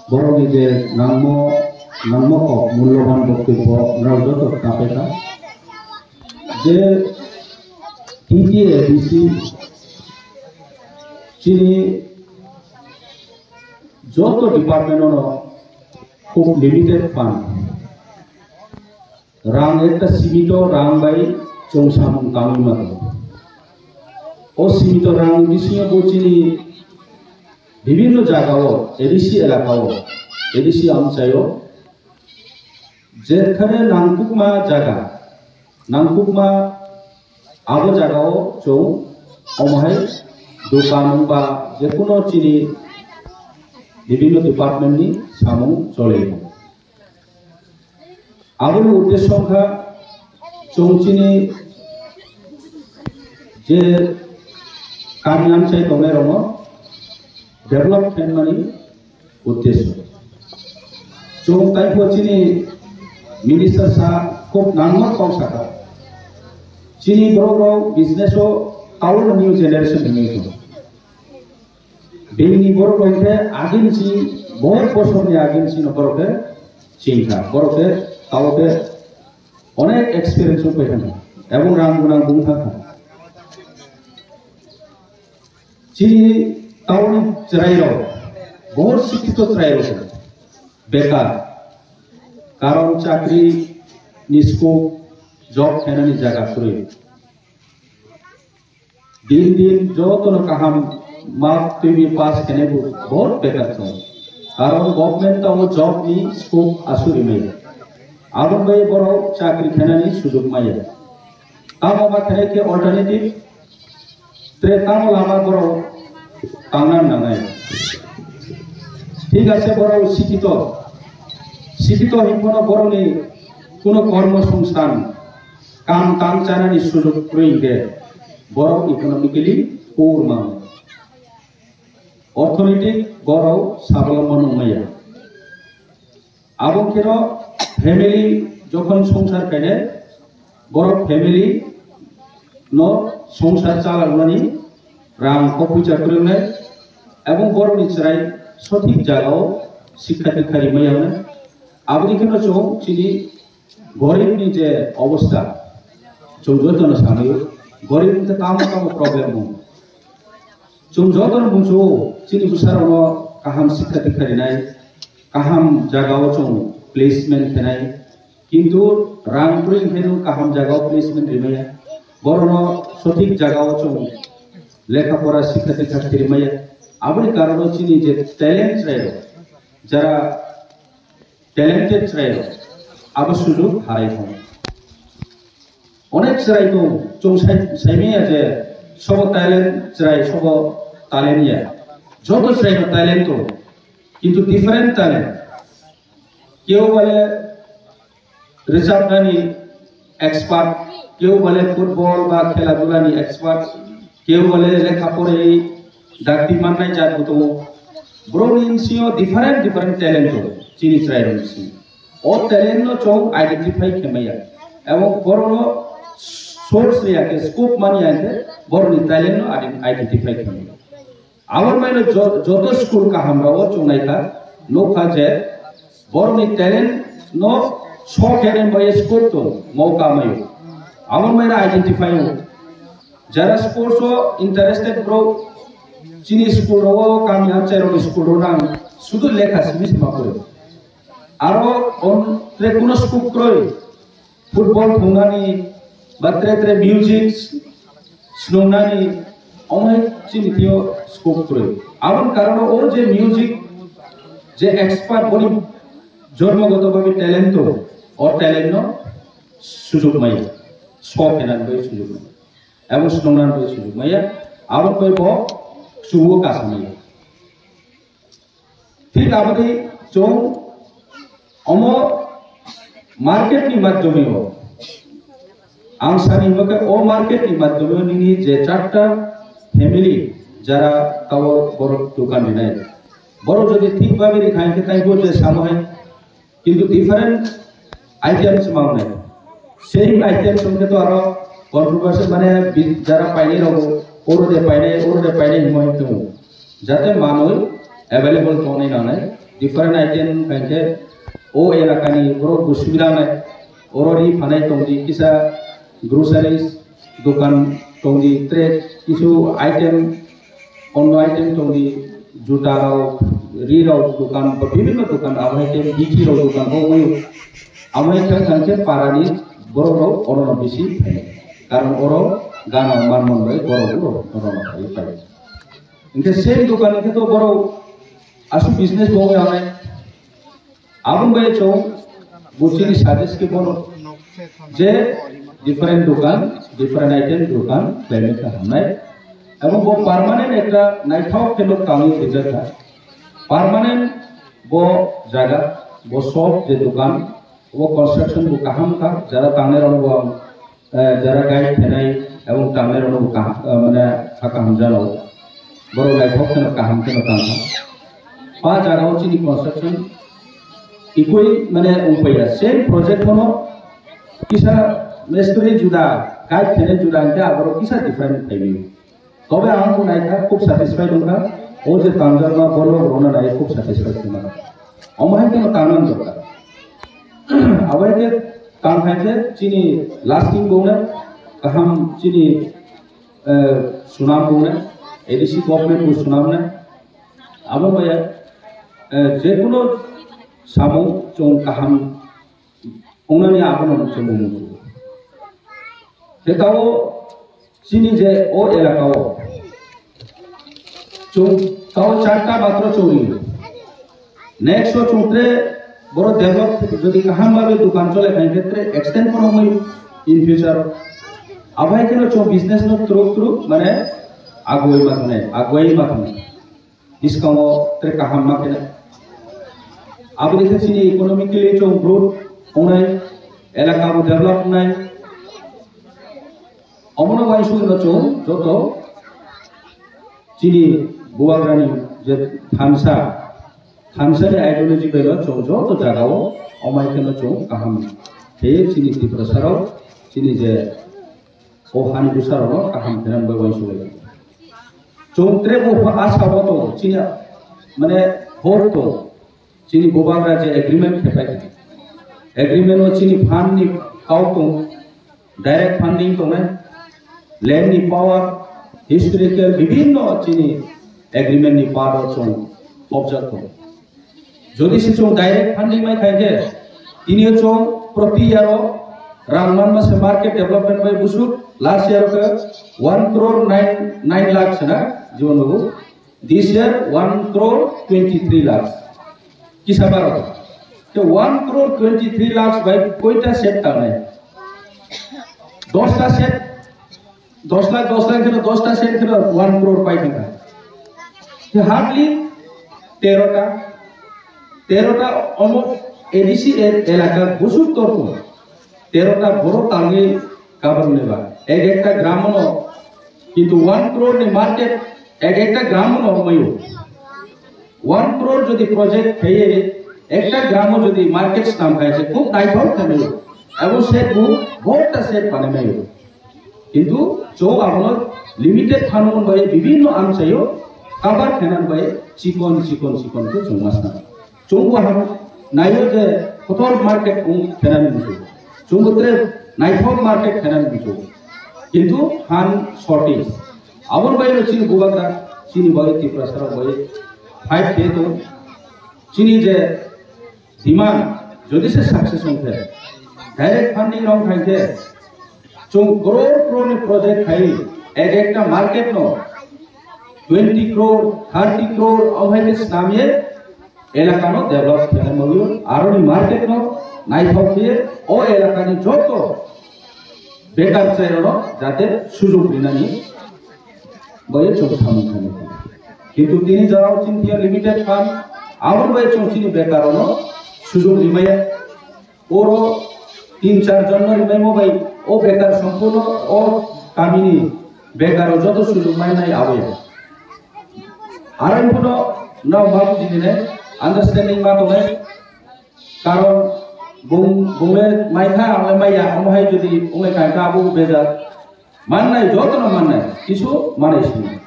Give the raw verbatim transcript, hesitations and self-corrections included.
Borokni je nangmo, nangmo kok mulloban boktwibw norok joto khnaphaikha. Je T T A D C chini joto department-ono khub limited fund. Rang ekta simito rang bai chwng samung tangwi mano. O simito rang bisingo bo chini bibinno jagao, A D C elakao, A D C amchaio, jekhane nangkukma jaga, nangkukma abo jagao chwng omohai dokan ba jekuno chini bibinno department ni samung choli. Aboni uddesho wngkha chwng chini je kami amchai tongnai rokno develop khaimani uddesho. Chwng taibo chini minister sa khub nangma kok sakha. Chini borok rok business o tao new generation hinwi tongo. Bini borok rok khe agin si, bohor bosor ni agin si no borok khe chingkha, borok khe tao khe onek experience rok pai thangkha, ebong rang gunang bung thangkha. Chini tao ni chwrai rok, bohor sikito chwrai rok bekar, karon chakri ni scope, job khainani jaga kwrwi. Din din jotono kaham ma twimi pass khenai bo bohor bekar chong. Karon government tamo job ni scope asuri maya. Aboni bai borok chakri khenani sujuk maya. Tamo ma khenai khe alternative tre tamo lama borok tangna nangnai. Thik ase borok sikito. Sikito hinphano borokni kuno kormo songsthan kam tang chanani sujuk kwrwi hinkhe borok economically poor mano. Orthonetik borok sabolombo nung maya. Abo kheno family jokhon songsar khainai borok family no songsar chalaknani rang kok puisa kwrwngnai ebong borokni chwrai sothik jagao sikha dikha rimaya wngnai. Aboni kheno chwng chini goribni je obostha, chwng jotono sanaio, gorib wngkhe tamo tamo problem wngo. Chwng jotono mungsuo, chini bwsarokno kaham sikha dikha rinai, kaham jagao chwng placement khenai, kintu rang kwrwi wngkhe no kaham jagao placement rimaya, borokno sothik jagao chwng lekha pora sikha dikha khe rimaya. Aboni karono chini je talent chwrairok, jara talented chwrairok abo sujuk harai thung. Onek chwrai tong, chwng sai-, saimaya je sobo talent chwrai, sobo talent ya. Joto chwraino talent tong, kintu different talent. Keu bale rwchapnani expert, keu bale football ba khela dulani expert, keu bale lekha porwi dakti mannai jat bo tongo. Borokni bisingo different different talent tongo chini chwrairokni bisingo. O talent no chwng identify khe maya. Ebong borokno source riya khe, scope manya khe borokni talent no ident-, identify khe maya. Aboni maino jo-, joto school kaham rao chwng naikha, nukha je borokni talent no sok khe bai scope tong, mauka mayo. Aboni maino identify o. Jara sports o interested borok chini school rao, kami amchai rokni school rao nang sudu lekha simi sima kore. Aro on tre kuno scope kroi. Football thungnani ba tre tre music snungnani omai chini thio scope kwrwi. Aboni karono o je music je expert boni jormogoto bhabe talent to, o talent no sujuk maya, sok khenani bai sujuk maya, ebong snungnani bai sujuk maya, aboni bai bo chuo kasa maya. Thik aboni chwng omo market ni madhyome o, ang sani hwnba khe o market ni madhyome o nini je charta family jara tao borok dukan rinai, borok jodi thik bhabe rikha hwnkhe taibo je samo hai, kintu different items mangnai. Same items hwnkhe to aro controversy mane bi-, jara painai rok oro de painai, oro de painai hwnwi tongo. Jate manwi available tongnai nangnai. Different item hwnkhe o elakani borok bo subida nai. Oro ri phanai tongdi, kisa groceries dokan tongdi, tre kisu item, onno item tongdi, juta rok, ri rok dokan, ba bibhinno dokan, abo hai khe bithi rok dokan, o ui. Amo hai khe wngkha khe parani borok rok oro no bisi phainai. Karon oro gana manmon bai borok rok oro no phai phai. Hingke same dokan hingke to borok aswk business bo wngya nai. Aboni bai chwng bo chini suggest khe bono je different dokan, different item dokan khlainai kha hamnai. Abo bo permanent ekta naithok khe no tangwi rijak kha. Permanent bo jaga, bo shop je dokan, bo construction bo kaham kha, jara tangnai rok bo ang eh, jara guide khainai ebong tangnai rokno bo kaham, eh, mane sakha hamjano. Borok naithok kheno kaham kheno tangkha. Pa jagao chini construction ikoi mane wngpaiya. Same project kono kisa mistri juda, guide khainai juda hingke aborok kisa different khaimio. Tobe ang bo naikha khub satisfied wngkha. O je tangjakma borok rokno nai khub satisfied wngkha. Omo hai kheno tangna dorkar. Abo hai khe tang hai khe chini lasting bo na kaham chini, eh, sunam bo na A D C government bo sunam na abo maya, eh, je kono samung chong kaham ongnani abono chwng bo muchungo. Khe tao chini je o elaka o chwng tao charta matro chwng ringo. Next o chwng tre boro develop jodi kaham babe dokan chole khai khe tre extend kono hwnwi in future o. Abo hai kheno chwng business no truk truk mane agoi ma thane, agoi ma thane. Bwskango tre kaham ma khe. Aboni khe chini economically chwng growth wngnai, elaka bo develop wngnai. Omono uansukno chwng joto chini Bubagrani je thansa, thansani ideology baino chwng joto jagao omai kheno chwng kaham khe chini Tiprasarok chini je o hani bwsarokno kaham khe nang bai uansuk lai. Chwng tre bo asa bo tongo, chini mane hok tongo. Chini Bubagra je agreement khe pai kha. Agreement o chini fund ni kau tongo, direct funding tongnai, land ni power, historical bibhinno chini agreement ni part o chwng hopjak tongo. Jodi se chwng direct funding mai khai khe, tini chwng proti year o rang manma se market development bai busuk, last year o khe one crore nine, nine lakh sana, jibon babu. This year one crore twenty three lakhs. Kisa baro. Te one crore twenty three lakhs bai koita set tangnai? Dosta set, dos lakh, dos lakh kheno, dosta set kheno one crore pai thangkha. Te hardly terota, terota omo A D C el-, elaka busuk torko. Terota borok tangwi kabang neba. Ek ekta gramo no, kintu one crore ni market ek ekta gramo no mayo. One crore jodi project khaiye, ekta gramo jodi market stam khai se khub naithok khe mayo. Abo set bu, bohutta set bane mayo. Kintu chwng abono limited phanuman bai bibhinno amchaio cover khenan bai chikon, chikon, chikon khe chwng masna. Chwng bo ham naio je kotor market wng khenani bujo. Chwng bo tre naithok market khenani bujo. Kintu han shortage. Aboni bai no chini Bubagra, chini bai Tiprasarok bai fight khe tong. Chini je demand, jodi se success wng khe, direct funding rok khai khe, chwng crore crore ni project khai, ek ekta market no twenty crore, thirty crore, o hai khe snam ye, elaka no develop khe mano, aro ni market no naithok khe, o elaka ni joto bekar chai rok no jate sujog rinani bai chwng samung khainai. Kintu tini jora o chini limited fund, abo bai chwng chini bekar rok no sujog rimaya. Oro tin char jon no rimaimo bai o bekar sompurno o kami ni bekar o joto sujog mai nai abo ya. Aro phuno no ma bujinai, understanding ma tongnai. Karon bung, bung le mai kha, ang le mai ya, omo hai jodi wng kha, abo bejak. Mannai, joto no mannai, kisu manai sini.